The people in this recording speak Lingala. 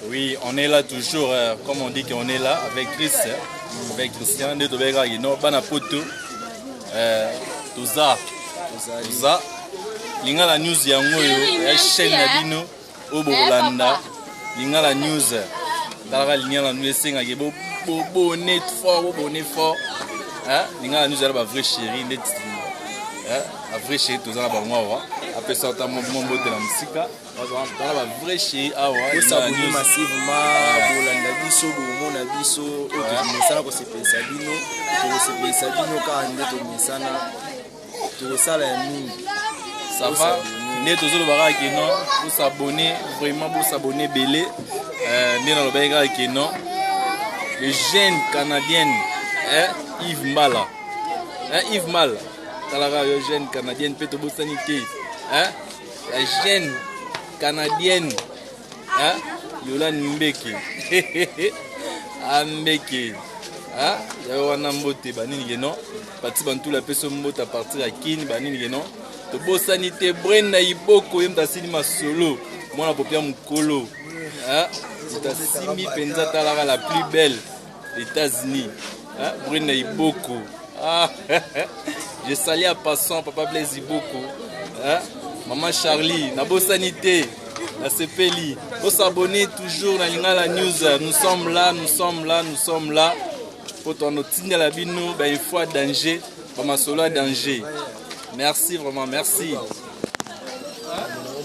Oui, on est là toujours, comme on dit qu'on est là avec Chris, avec Christian, nde tobengaka kino bana poto, toza toza Lingala News yango oyo ya chaîne na bino oyo bokolanda Lingala News. Talaka Lingala News esengaki bobone fort, bobone fort. Lingala News eza ba vrai chéri ndeti ba vrai chéri toza na bango awa, apesa ata mwa mbote na mosika. Tala ba vrai chéri awa. Bosabone massivement, bolanda biso, bomona biso oyo tomesana kosepelisa bino, tokosepelisa bino kaka nde tomesana, tokosala ya mingi. Ça va, nde tozoloba kaka ke non, bosabone vraiment, bosabone ebele. Nde nalobaki kaka ke non, le jeune Canadienne, Yves Mbala, Yves Mbala, talaka yo jeune Canadienne mpe tobosani te, la jeune Canadienne, Yolande Mbeke, Ambeke, yayo wana mbote banini ke non, Pati Bantula apeso mbote à partir ya Kini banini ke non, tobosani te Brenda Iboko, ye moto asili masolo, mwana popia mokolo, moto asimbi mpenza, talaka la plus belle États-Unis, Brenda Iboko. Ah, je salue à passant papa Blaise Iboko, maman Charlie, nabosani te, nasepeli. Bosabonner toujours na Lingala News, nous sommes là, nous sommes là, nous sommes là po totindela bino ba info ya danger, ba masolo ya danger. Merci vraiment, merci.